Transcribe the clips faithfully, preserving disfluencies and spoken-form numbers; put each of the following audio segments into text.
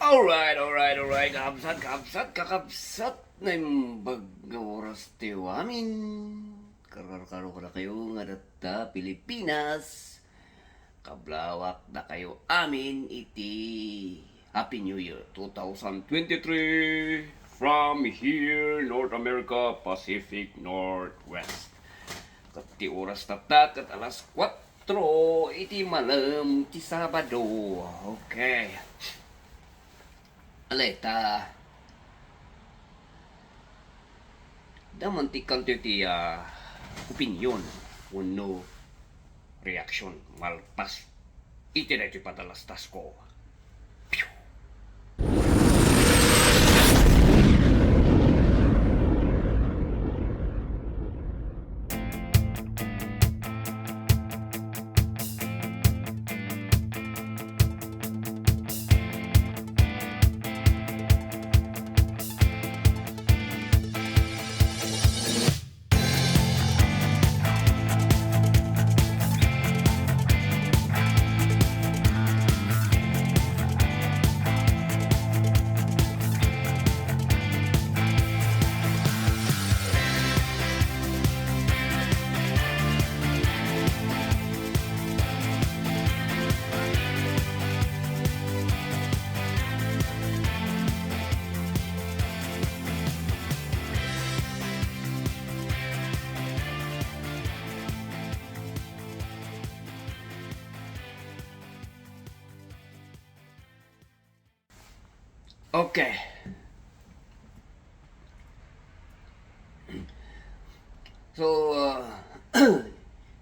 Alright, alright, alright, kakabsat, kakabsat, kakabsat, naimbag nga oras ti amin. Karkarkaro kadakayo nga adda Pilipinas. Kablawak dakayo amin iti Happy New Year two thousand twenty-three from here, North America, Pacific Northwest. Ket ti oras tatta ket alas kuatro iti malem ti Sabado. Okay. Ale, ta, damon ti kanto ti, ah, opinion wenno reaction malpas iti daytoy padalastasko. Okay. So, ah,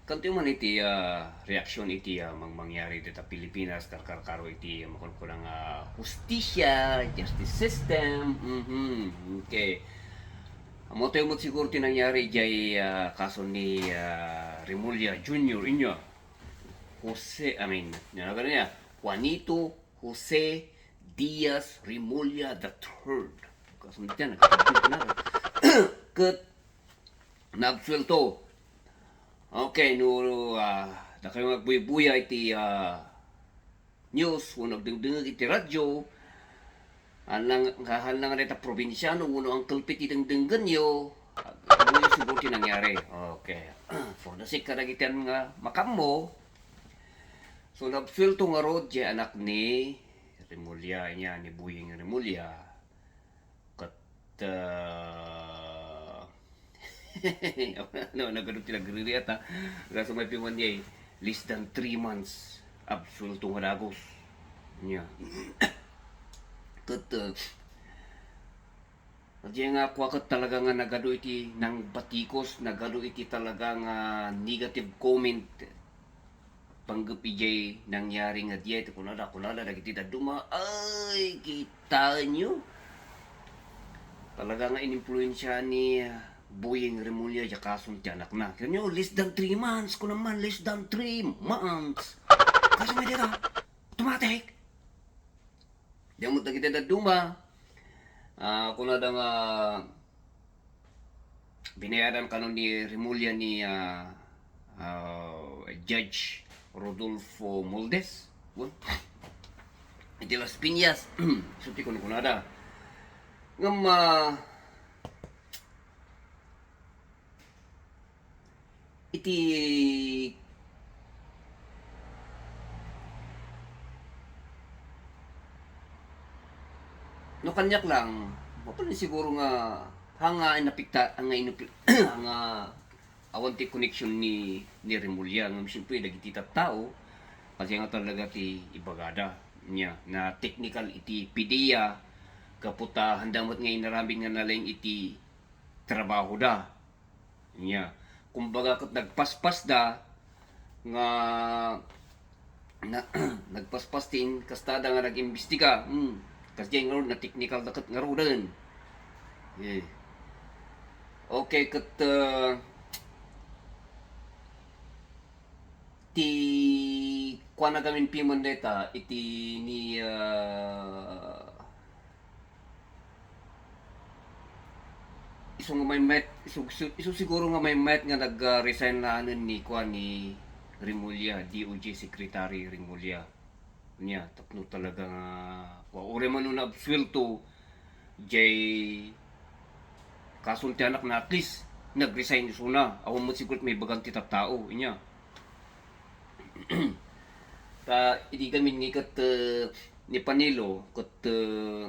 kanto man iti, ah, reaksyon iti, ah, mang-, mangyari dita Pilipinas, karkarkaro iti, ah, makunkunang, ah, hustisya, justice system. Mhm. Okay. Ammoto met siguro ti nangyari jay, ah, kaso ni, ah, Remulla Junior inya. Jose, I mean, ano ka niya? Juanito Jose Diaz Remulla the third. Kasunod yan, nagkatagpil ko na. Ket naabsuelto. Okay, no, ah, dakayo nga agbuybuya iti, ah, news, wenno agdengdengngeg iti radyo, haan lang, haan lang dayta probinsiano wenno Uncle Pete ti dengdenggenyo, ag-, adu siguro ti nangyari. Okay. For the sake kadagiti nga makaammo, so, naabsuelto ngarud jay anak ni Remulla, inya ni Boying Remulla. Ket, ah, ano, nagadu ti nagririat, ha? Kaso may piman niya, eh, less than three months, absuelto nga dagus. Nya. Ket, ah, diay nga kua ket talaga nga nagadu iti nangbatikos, nagadu iti talaga nga negative comment. Panggep idiay nangyari nga diay ti kunada, kunada dagiti dadduma, "Ay, kitaenyo? Talaga nga inimpluensiaan ni, ah, Boying Remulla diay kason ti anakna." Kitaenyo, less than three months, kuna man, less than three months. Kaso nga dita, automatic. Diay met dagiti dadduma, ah, kunada nga binayadan kano ni Remulla ni, ah, ah, Judge Rodolfo Moldes. Wen, iti Las Piñas. So, ti kunkunada. Ngem, ah, iti, no, kaniak lang, mabalin siguro nga, ha, nga inapekta-, nga inupi-, nga awan ti connection ni, ni Remulla, ngem siyempre, dagiti tattao, kasi nga talaga ti ibagada niya, na technical iti PDEA, gapu ta, haan da met nga inaramid nga nalaing iti trabahoda. Nya, kumbaga, ket nagpaspasda nga na, nagpaspas ti inkastada nga nag-imbestiga. Hmm. Kasdiay ngarud, na-technical da ket ngaruden. Eh. Okay, ket, ah, ti kuana gamin piman dayta iti ni, ah, isu nga maymayat, isu, isu, isu siguro nga maymayat nga nag, ah, resign laeng ni kuan, ni Remulla, D O J Secretary Remulla. niya, tapno talaga nga, wa, uray man no naabsuelto, jay kason ti anakna, at least, nag-resign isuna. Awan met siguro maibagan ti tattao, inya. Ta, idi gamin nga ket, eh, ni Panelo, ket, eh,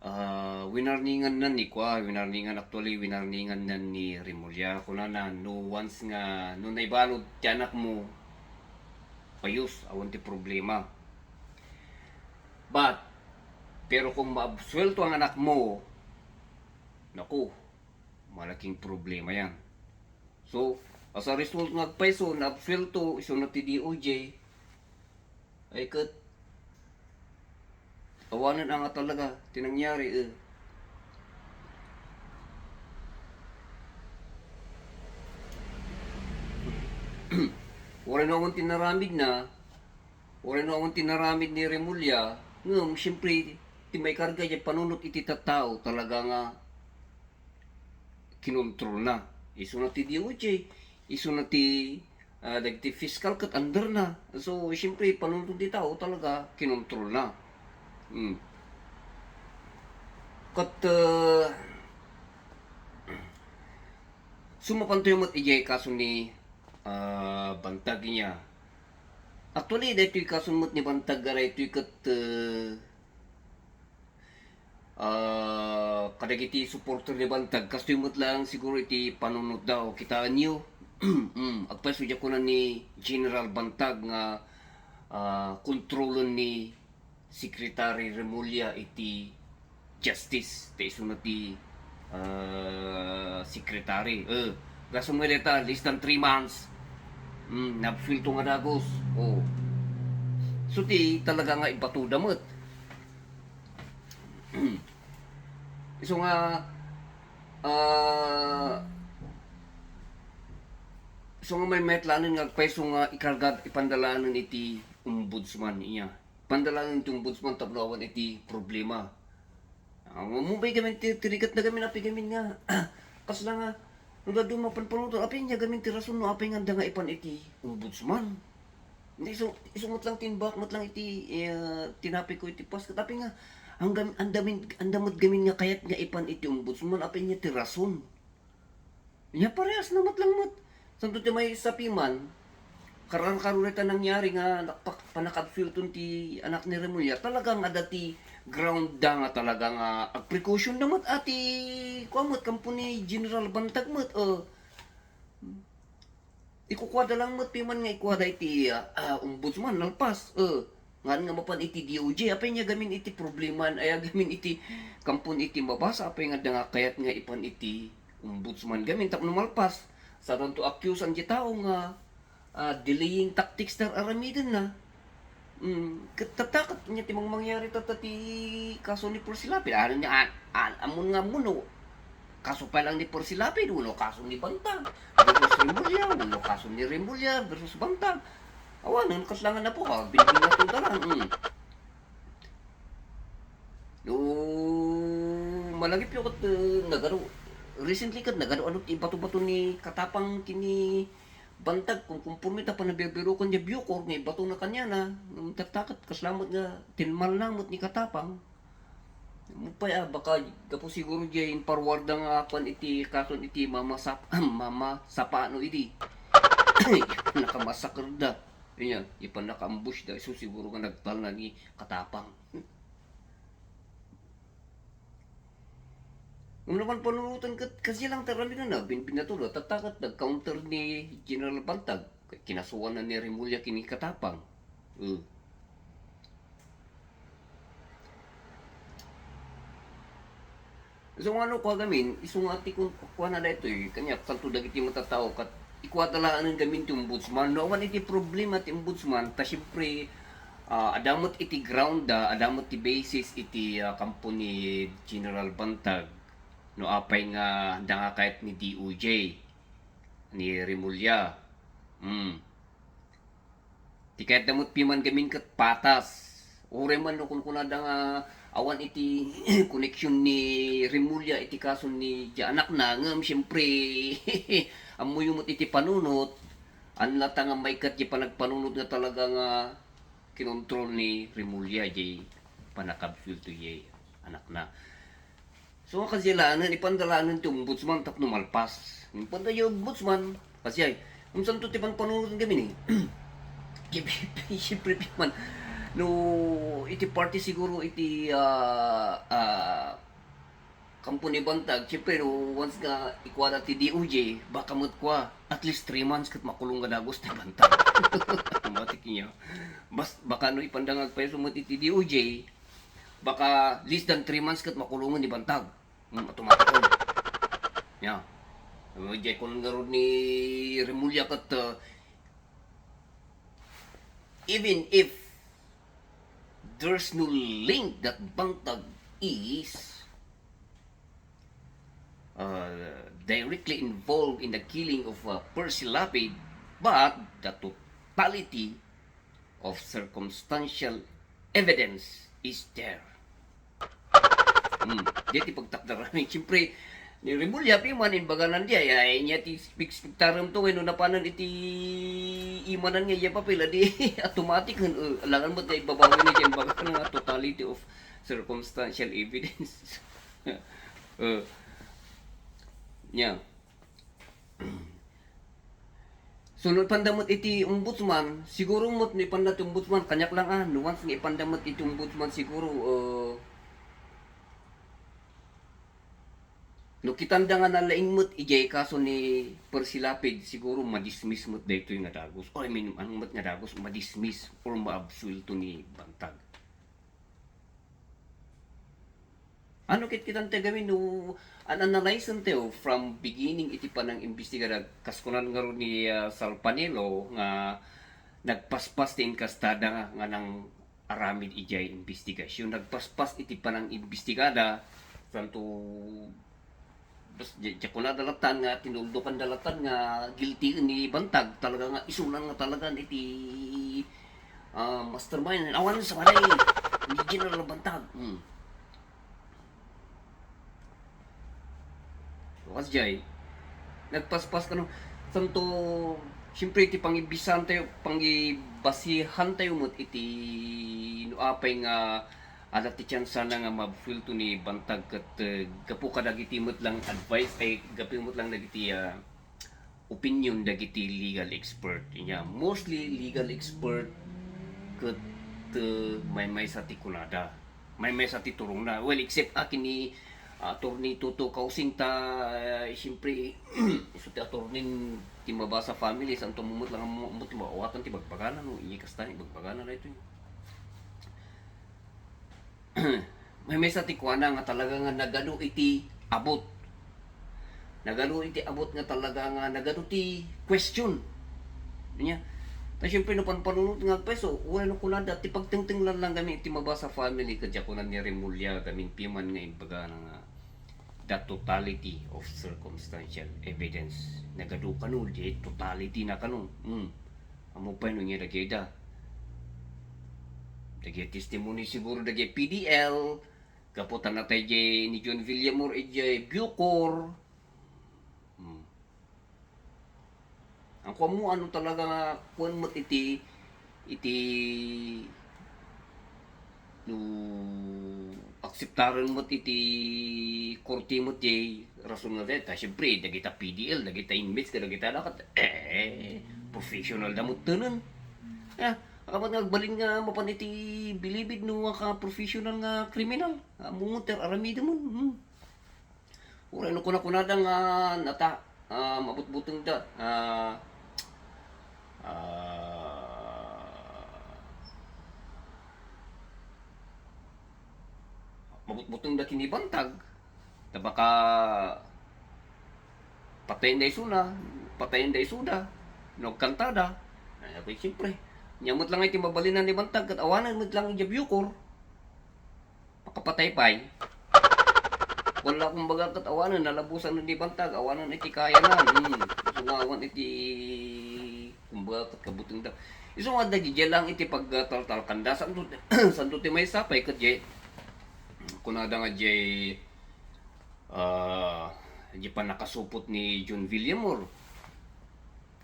Ah, winarningan nan ni kua, winarningan, actually, winarningan nan ni Remulla. Kunana, no once nga, no naibalud ti anakmo, ayos, awan ti problema. But, pero kung maabsuelto ang anakmo, naku, malaking problema yan. So, as a result nga agpayso, naabsuelto, isuna ti D O J, ay ket, awanen a nga talaga ti nangyari, eh. Uray no awan ti naramidna, uray no awan ti naramid ni Remulla, ngem, siyempre, ti maikarga diay panunot iti tattao, talaga nga kinontrolna. Isuna ti D O J, isuna ti, ah, dagiti fiscal ket underna. So, siyempre, panunot ti tao talaga, kinontrolna. Hmm. Ket, ah, sumapantoy met idiay kaso ni, ah, Bantag inya. Actually, daytoy kaso met ni Bantag, daytoy ket, ah, Ah, kadagiti supporter ni Bantag, kastoy met laeng siguro iti panunotda. O, kitaenyo, mm, agpayso diay kuna ni General Bantag nga, ah, kontrolen ni Secretary Remulla iti Justice, ta isuna ti, ah, Secretary. Eh, gasum nga dayta, less than three months, mm, naabsuelto nga dagus. Oh. So, ti talaga nga ibatoda met. Isu nga, ah, isu nga maymayat laeng nga agpayso nga ikargad, ipandalanen iti ombudsman, iya. Ipandalanen iti ombudsman tapno awan iti problema. Ah, mabay gamin ti, ti rigatna gamin, apay gamin nga, kasla nga, no dadduma panpanunotan, apay nga gamin ti rason no apay nga adda nga ipan iti ombudsman. Hindi, isu, isu met lang, tinbak met lang iti, eh, tinapay ko iti pas. Ket apay nga, anggam-, andamin, anda met gamin nga kayat nga ipan iti ombudsman, apay nga ti rason. Nya parehas na met lang met. Santo ti maysa piman, karkarkaruna ta nangyari nga nakpak-, panakaabsuelton ti anak ni Remulla, talagang adda ti ground da nga talaga nga agprecaution da met a ti, kua met, kampo ni General Bantag met, eh. Ikukuada lang met piman nga ikuada iti, ah, ah, ombudsman, nalpas. Eh, ngan nga mapan iti D O J, apay nga gamin iti problema, ay, gamin iti kampon iti mabasa, apay nga adda nga kayat nga ipan iti ombudsman gamin tapno malpas. Sadanto accuse-an ti tao nga, ah, delaying tactics ti ar-aramidenna. Mm, ket tatta ket ania ti mangmangyari tatta ti kaso ni Percy Lapid. Ano ni, an-, an-, ammon nga ammono, kaso pay lang ni Percy Lapid, wenno kaso ni Bantag versus Remulla, wenno kaso ni Remulla versus Bantag. Awanen, kasla nga napo, ah, binbinatuda lang, mm. No, malagipyo ket, eh, nagano, recently ket nagano-ano ti ibato-bato ni Katapang ken ni Bantag, kumkonporme ta panabirbirokon diay Bucor nga ibatona kaniana, ngem tatta ket kasla met nga tinmalna met ni Katapang. Mupay a, baka gapu siguro diay imparwarda nga kuan iti kason iti Mama Sap-, Mama Sapano idi. Nakamasakerda. Inya, ipan naka-ambush da, isu siguro nga nagtalna ni Katapang. Ngem napan panunotan ket kasla lang ti aramidna, binbinatuda, tatta ket nag-counter ni General Bantag, kinasuanna ni Remulla ken ni Katapang. Hmm. Isu nga no, kua gamin, isu nga ti kun-, kuana daytoy, kaniak, tanto dagiti matattao, ket ikuada laengen gamin ti ombudsman. No awan iti problema ti ombudsman, ta siempre, ah, adda met iti ground da, adda met ti basis iti, ah, kampo ni General Bantag. No apay nga adda nga kayat ni D O J, ni Remulla. Hmm. Ti kayatda met piman gamin ket patas. Uray man no kunkunada nga awan iti connection ni Remulla iti kaso ni diay anakna, ngem siempre, ammoyo met iti panunot, Ania latta nga maikat ti panagpanunot nga talaga nga kinontrol ni Remulla jay pannakabsuelto jay anakna. So, nga kasdiay laengen, ipanda laengen ti ombudsman tapno malpas. Ipanda jay ombudsman, kasdiay, unsanto ti panpanunot ngamin ni? Siyempre, siyempre, man, no, iti parte siguro iti, ah, ah, kampo ni Bantag, siyempre, no, once nga ikuada ti D O J, baka met kua, at least three months ket makulong nga dagus ti Bantag. Automatic niya. Bas-, baka no ipanda nga agpayso met iti D O J, baka less than three months ket makulongen ni Bantag. Hmm, automatic. Ya. Jay kun ngarud ni Remulla ket, uh, even if there's no link that Bantag is, uh, directly involved in the killing of, uh, Percy Lapid, but the totality of circumstantial evidence is there. Hmm, diay ti pagtakdaramin. Siyempre, ni Remulla, piman, imbaganan diay, ay, niya ti spik-, spiktarem to, wenno napanan iti imanan nga iya papel, adi, automatic, eh, alangan met nga ibabawi na diay imbaganan nga totality of circumstantial evidence. Eh, niya. So, no ipanda met iti ombudsman, siguro met no ipanda ti ombudsman, kaniak lang, ah, no once nga ipanda met iti ombudsman, siguro, uh, no kitanda nga nalaing met idiay kaso ni Percy Lapid, siguro madismiss met daytoy nga dagus. O, I mean, ano met nga dagus, madismiss or maabsuelto ni Bantag. Ano ket kitanta gamin no an-analyze tayo from beginning iti panangimbestiga da, kas kunan ngarud ni, ah, Salpanelo nga nagpaspas ti inkastada nga nang-aramid idiay imbestigasyon. Nagpaspas iti panangimbestigada, santo Bas, di, di kunada latan nga, tinuldukan da latan nga guilty ni Bantag. Talaga nga isunan nga talaga iti, ah, mastermind. Awan sa balay ni General Bantag. Hmm. Lukas jay. Nagpaspas kano. Santo, siyempre, iti pangibisan tayo, pangibasihan tayo met iti no apay nga adda ti tiyansana nga maabsuelto ni Bantag ket, eh, gapu kadagiti met lang advice, ay, gapu met lang dagiti, ah, opinion dagiti legal expert. Inya, mostly legal expert ket, eh, maymaysa ti kunada. Maymaysa ti turongna. Well, except akin ni, ah, Attorney Toto Kausing ta, eh, siyempre, isu ti attorney ti Mabasa family, santo met lang, met lang maawatan ti bagbagana, no? Inya kasta ni bagbagana daytoy. Maymaysa ti kuana nga talaga nga nagadu iti abot. Nagadu iti abot nga talaga nga nagadu ti question. Ania? Ta siyempre, no panpanunot nga agpayso, uray no kunada, ti pagtengtenglan lang gamin iti Mabasa family, ket dia kunan ni Remulla gamin piman nga imbagana nga the totality of circumstantial evidence. Nagadu kano, di totality na kano. Hmm. Ammo pay no ania dagayda. Dagay testimony siguro dagay P D L, gapu ta natay jay ni John Villamor idiay Bucor. Hmm. Ang kuwan mo, ano talaga nga, kuwan mo iti, iti no akseptaren met iti korte met jay rason nga dayta, siyempre, dagita P D L, dagita inmates, kadagita dakat, eh, professional da met tenen. Ah, awan nga agbalin nga mapan iti bilibid no ka professional nga kriminal. Ah, munguter, aramidem, hmm. Uray no kunakunada nga nata, ah, mabutbutengda, ah, ah, mabutbutengda ken ni Bantag, ta baka patayen da isuna, patayen da isuda, no agkantada. Ay, siyempre, nia met lang iti mabalinan ni Bantag, ket awanen met lang idiay Bucor. Makapatay pay. Wala, kumbaga, ket awanen, nalabusan ni Bantag, awanen iti kayanan. Hmm. Isu nga awan iti, kumbaga, ket kabutengda. Isu nga adda diay lang iti pagtaltalkanda. Santo, santo ti maysa pay ket diay, kunada nga diay, ah, diay pannakasupot ni John Villamor.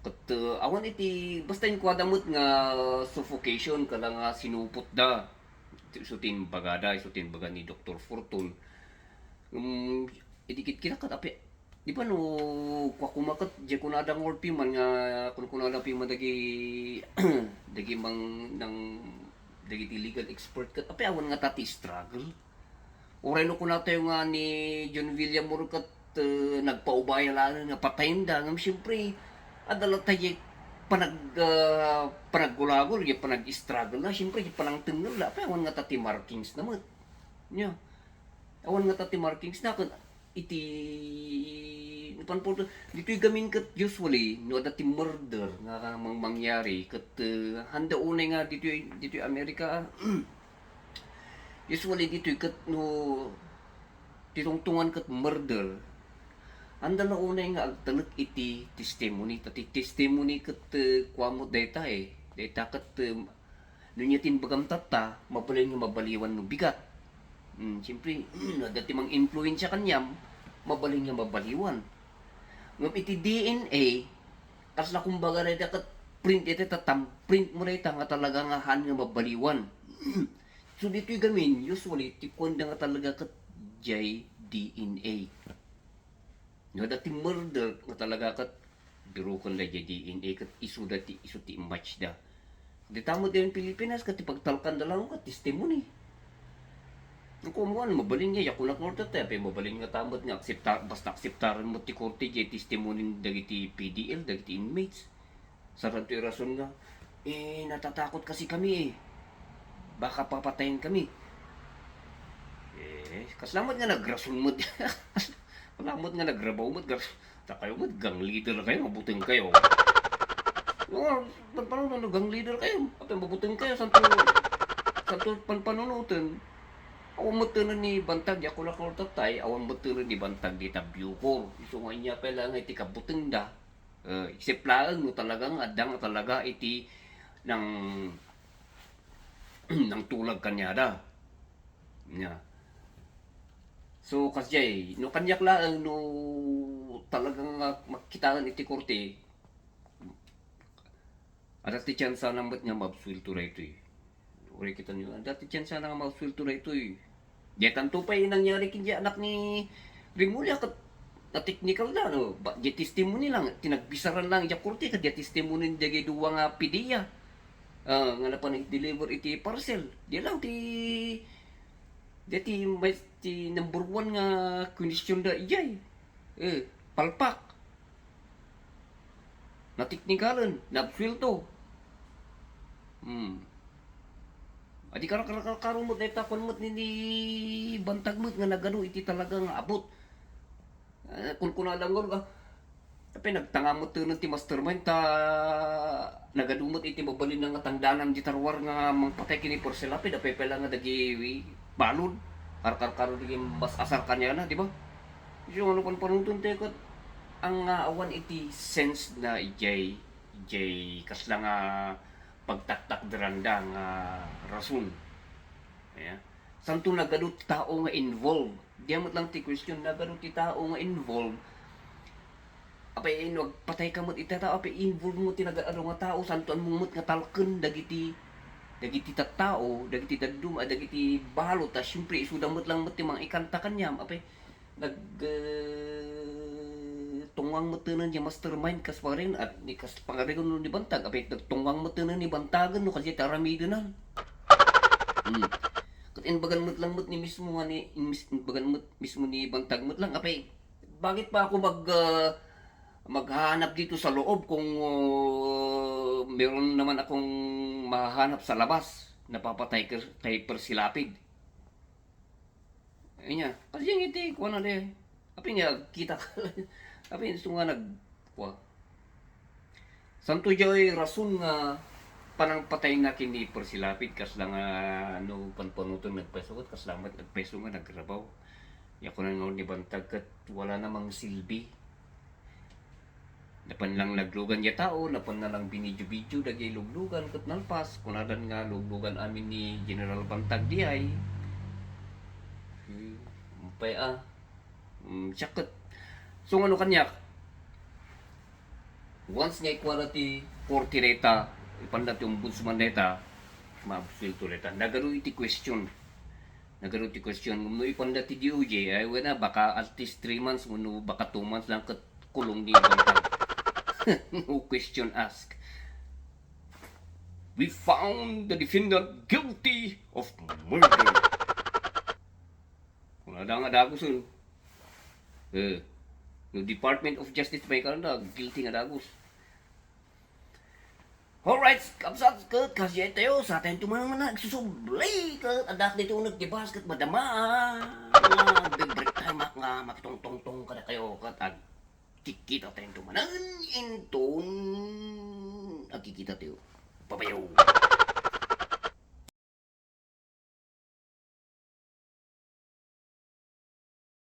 Ket, uh, awan iti, basta inkuada met nga suffocation, kala nga sinupotda. Isu ti imbagada, isu ti imbaga ni Doktor Fortun. Um, idi ket kinakat api, di ba no, kua koma ket, di kunada nga ulpiman nga, kunkunada piman dagi, dagi mang, nang, dagiti legal expert ket, api awan nga ta ti struggle. Uray no kunatayo nga ni John Villamor ket, eh, nagpaubaya laeng nga patayenda, ngem siyempre, adda latta diay panag-, ah, panaggulagul, diay panag-struggle na, siyempre, diay panangtengngel na, api awan nga ta ti markings na met. Nya, awan nga ta ti markings na, kun iti, napan po, ditoy gamin ket usually, no, adda ti murder nga mang-, mangyari, ket, eh, handa unay nga ditoy, ditoy Amerika, usually ditoy ket no, ti tungtungan ket murder, handa la unay nga agtalek iti testimony. Ta ti testimony ket, eh, kua met dayta, eh. Dayta ket, eh, no nia ti imbagam tatta, mabalin nga mabaliwan no bigat. Hmm, siyempre, no adda ti mang-impluwensya kaniam, mabalin nga mabaliwan. Ngem iti D N A, kasla kumbaga dayta ket print iti ta, thumbprint mo dayta nga talaga nga haan nga mabaliwan. So, ditoy gamin, usually, ti kuanda nga talaga ket diay D N A. No, adda ti murder nga talaga ket birukenda diay D N A ket isuda ti, isu ti match da. Dita met diay Pilipinas ket ti pagtalkanda laeng ket testimony. Ang kumuan, mabalin nga, yakunak nga orta, te, apay mabalin nga ta met nga aksepta-, basta akseptaren mo ti korte diay testimony dagiti P D L, dagiti inmates. Saan to rason nga, "Eh, natatakot kasi kami eh. Baka papatayin kami." Eh, kasla met nga nagrason met. Kasla met nga nagrabaw met. Gas-, ta kayo met, gang leader kayo, mabuteng kayo. No, panpanunoten, gang leader kayo, apay mabuteng kayo, santo, santo panpanunoten. Awan met tenen ni bantag, yakunak nga orta, te, awan met tenen ni bantag dita Bucor. Isu nga ania pay laeng nga iti kabutengda. Eh, except laeng no talagang adda nga talaga iti nang, nangtulag kaniada. Nya. So, kasdiay, no kaniak laeng, no talagang, ah, makitaen iti korte, adda ti tsansa na met nga maabsuelto daytoy. Uray kita niyo, adda ti tsansa na nga maabsuelto daytoy. Diay tanto pay nangyari ken diay anak ni Remulla ket nateknikal da, no? Ba, diay testimony lang, ti nagbisaran lang diay korte, ket diay testimony dagiti dua nga P D A, ah, nga napan deliver iti parcel. Diay lang ti, diay ti, may, ti number one nga question da idiay. Eh, palpak. Nateknikalen, naabsuelto. Hmm. Adi kar-, kar-, kar-, karo met dayta kuan met ni, ni bantag met nga nagadu iti talaga nga abut. Eh, kunkunada ngarud, ah, apay nagtanga met tenen ti mastermind ta nagadu met iti mabalin nga tangdanan di tarwar nga mangpatay ken ni Persilapid, apay pay la nga dagiti balud, karkarkaro dagiti mas asar kaniana, di ba? Isu nga no panpanunoten tayo ket ang, ah, awan iti sense na idiay, idiay kasla nga pagtaktakderanda nga rason. Aya. Santo nagadu ti tao nga involved. Diay met lang ti question, nagadu ti tao nga involved. Apay, no agpatay ka met ita tao, apay involved mo ti nagadu nga tao, santoan mo met nga talken dagiti, dagiti tattao, dagiti dadduma, dagiti balud, ta siyempre, isuda met lang met ti mangikanta kaniam, apay, nag, eh, tungang met tenen diay mastermind kas pangarigan, at ni kas pangarigan no ni bantag, apay, nagtungang met tenen ni bantagen, no, kasi ti aramidenan. Hmm. Ket imbagan met lang met ni mismo nga ni, mis-, imbagan met mismo ni bantag met lang, apay, bakit pa ako mag, ah, maghahanap dito sa loob kung, ah, meron naman akong mahahanap sa labas? Napapatay kay, kay Persilapid. Anya, kasi yang iti, kuwan na di. Apay nga, kita ka. Apay, isu nga nag, kuwa. Santo diay rason nga panangpatayna ken ni Persilapid, kasla nga no panpanunoten nagpayso ket kasla met nagpayso nga nagrabaw. Nia kunan ngarud ni bantag ket wala na mangsilbi. Napan lang naglugan diay tao, napan na lang binidyo-bidyo dagiti luglugan ket nalpas. Kunadan nga luglugan amin ni General Bantag diay. Hmm, umpay a. Hmm, siak ket. So, ngano kaniak? Once nga ikua na ti korte dayta, ipanda ti ombudsman dayta, maabsuelto dayta. Nagadu iti question. Nagadu iti question. Ngem no ipanda ti D O J, ay, wala, baka at least three months, wenno baka two months lang ket kulong ni Bangkag. No question asked. We found the defendant guilty of murder. Kunada nga dagusen. Eh, no Department of Justice pay kunada, guilty nga dagus. Alright, kabsat, ket kasdiay tayo, sa tayo tumangan na nagsusubli, ket adda ditoy nagtibas, ket madama, nga break time nga makitongtongtong kadakayo, ket ag-, kikita tayo tumanan, inton agkikita tayo. Papayaw.